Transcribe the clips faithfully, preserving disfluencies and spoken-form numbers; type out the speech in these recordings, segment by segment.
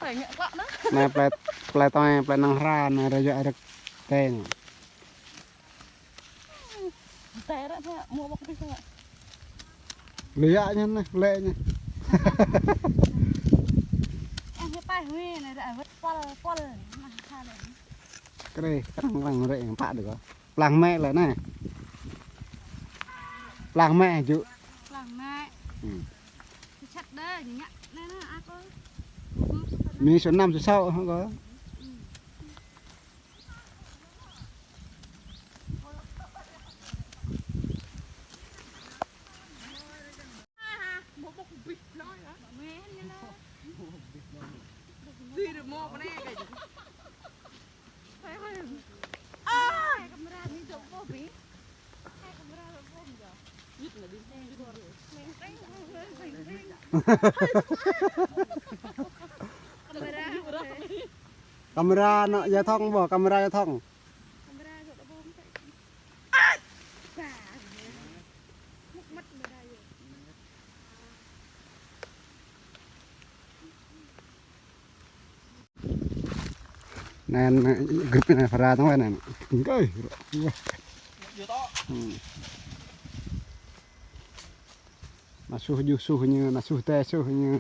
Anai plei, plei tơngan, plei nang hra, anai rơyă rơ̆k teng. Lĕ yă ñu anai, lĕ ñu. Kre, krăng krăng rĕ pă đôč. Plang mĕ lĕ anai. Plang mĕ hơjŭ. Plang mĕ. Hmm. Sat đơi, ñu ngă anai, anai, a kơ. Mi số năm số sáu hả kơ? Kamera anŭn yă thŏng ƀôh, kamera yă thŏng. Anai, anai, grup anai phara tong wai anai. Ơi. Hmm. Anai suh juh suh ñu, anai suh tê suh ñu.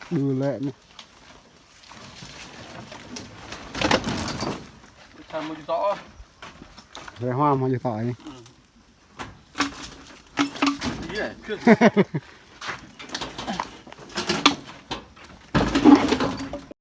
Đu lĕ anai. Rơhua mă juh tŏ anai.